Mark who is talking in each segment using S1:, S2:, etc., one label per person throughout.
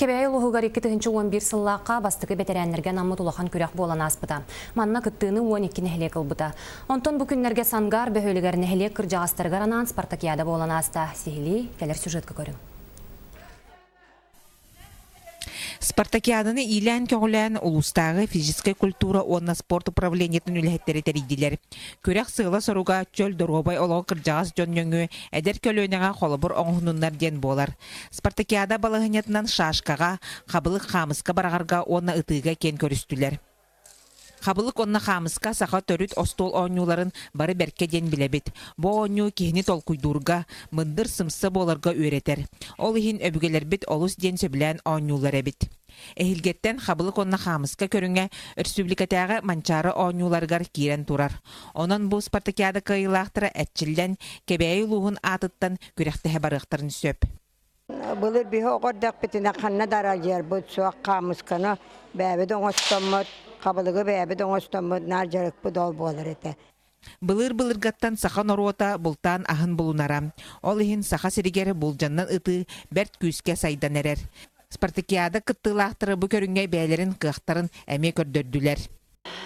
S1: Кэбээйи улууһугар 2011 сыллаахха бастакы бэтэрээннэргэ анаммыт улахан күрэх буолан ааспыта. Манна кыттыыны 12 нэһилиэк ылбыта. Онтон бу күннэргэ Сангаар бөһүөлэгэр нэһилиэк кырдьаҕастарыгар анаан спартакиада буолан ааста. Сиһилии кэлэр сюжетка көрүҥ.
S2: Спартакиаданы иилээн-көҕүлээн улуустааҕы физическэй культура уонна спорт управлениетын үлэһиттэрэ тэрийдилэр. Күрэх сыала-соруга чөл доруобай олоҕу кырдьаҕас дьон нөҥүө эдэр көлүөнэҕэ холобур оҥоһунуннар диэн буолар. Спартакиада балаһыанньатынан шашкаҕа, хабылык хаамыска бараҕарга уонна ытыыга киэн көрүстүлэр. Хабылык уонна хаамыска саха төрүт остуол оонньууларын бары бэркэ диэн билэбит. Бу оонньуу киһини толкуйдуурга, мындыр сымса буоларга үөрэтэр. Ол иһин өбүгэлэрбит олус диэн сөбүлээн оонньууллар эбит. Эһиилгэттэн хабылык уонна хаамыска көрүҥэ өрөспүүбүлүкэтээҕи Манчаары оонньууларыгар киирэн турар. Онон бу спартакиада кыайыылаахтара эрчиллэн, Кэбээйи улууһун аатыттан күрэхтэһэ барыахтарын сөп.
S3: Былыр биһи оҕо эрдэхпитинэ ханна да аралдьыйарбыт суох, хаамысканы бэйэбит оҥостоммут, хабылыгы бэйэбит оҥостоммут наар дьарыкпыт ол буолар этэ.
S2: Былыр-былыргаттан саха норуота бултаан аһын булунара. Ол иһин Саха сиригэр булдьаннан ытыы бэрт күүскэ сайдан эрэр. Спартакиада кыттыылаахтара бу көрүҥҥэ бэйэлэрин кыахтарын эмиэ көрдөрдүлэр.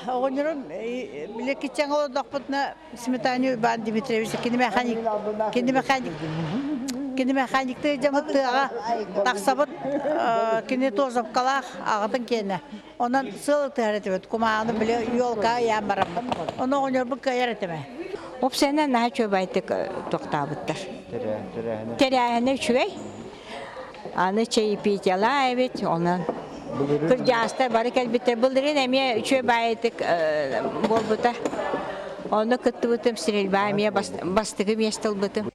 S4: Оҕонньорум били киччэҥ олордохпутуна Сметанин Иван Дмитриевич кини механик кини механик кини механиктыы дьоммут тыаҕа тахсабыт кини туозовкалаах аҕатын киэнэ онон сыал ытыһар этибит кумааҕыны били елка ыйаан бараммыт ону оҕонньорбут кыайар этимэ
S5: Опсайынан наһаа үчүгэйдик тохтаабыттар. Тэрээһинэ үчүгэй. Аны чаепитиелаа эбит, онон кырдьаҕастар бары кэлбиттэр. Былырыын эмиэ үчүгэй баайытык буолбута. Онно кыттыбытым, стрельба эмиэ бастакы миэстэ ылбытым.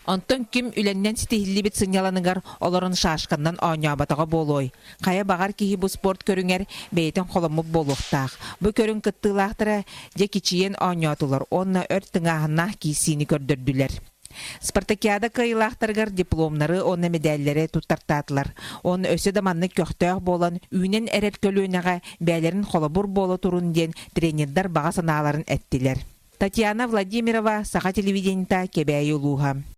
S2: Онтон ким үлэннэн ситиһиллибит сынньаланыгар олорон шашканнан оонньооботоҕо буолуой? Хайа баҕар киһи бу спорт көрүҥэр бэйэтин холоммут буолуохтаах. Бу көрүҥ кыттыылаахтара дьэ кичийэн оонньоотулар уонна өр тыҥааһыннаах киирсиини көрдөрдүлэр. Спартакиада кыайыылаахтарыгар дипломнары уонна мэдээллэри туттартаатылар. Уонна өссө да маннык көхтөөх буолан, үүнэн эрэр көлүөнэҕэ бэйэлэрин холобур буола турун диэн тренердэр баҕа санааларын эттилэр. Татьяна Владимирова, Саха телевидениета, Кэбээйи улууһа.